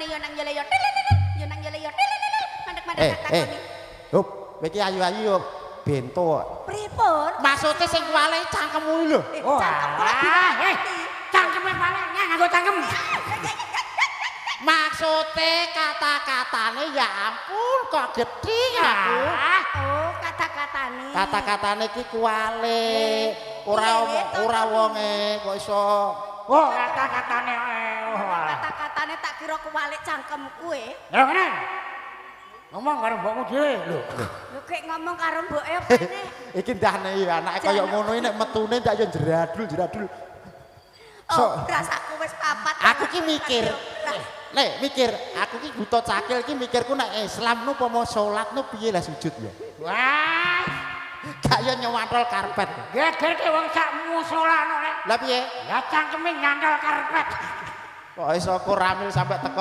yo nang yo le yo. Yo nang yo le yo. Mandek-mandek Eh, tak eh. takoni. Hup, kowe iki ayu-ayu yo bento. Pripun? Maksude sing kuwale cangkemmu iki lho. Eh, Oh, cangkem kula alah, eh, cangkeme balik nganggo cangkem. Maksude kata-katane ya ampun kok gedhi aku. Ah, Oh, kata-katane. Kata-katane iki kuwale. Ora Piye, to? ora wonge kok iso. Oh, kata-katane oh. alah. Kata-katane tak kira kuwalik cangkemku e. Ya ngene. Ngomong karo mbokmu dhewe lho. Lho kek ngomong karo mboke opene. Iki ndahne ya anake kaya ngono iki nek metune ndak yo jeradul-jeradul. Oh, rasaku wis papat. Aku ki mikir. Nek mikir, aku ki buta cakil ki mikirku nek Islam nu pomo salat nu piye lah sujud ya. Wah, Gak yo nyewantol karpet. gegerke wong sak musolano rek. Lah piye? Ya cangkeme nyantol karpet. Kok iso koramil sampai teko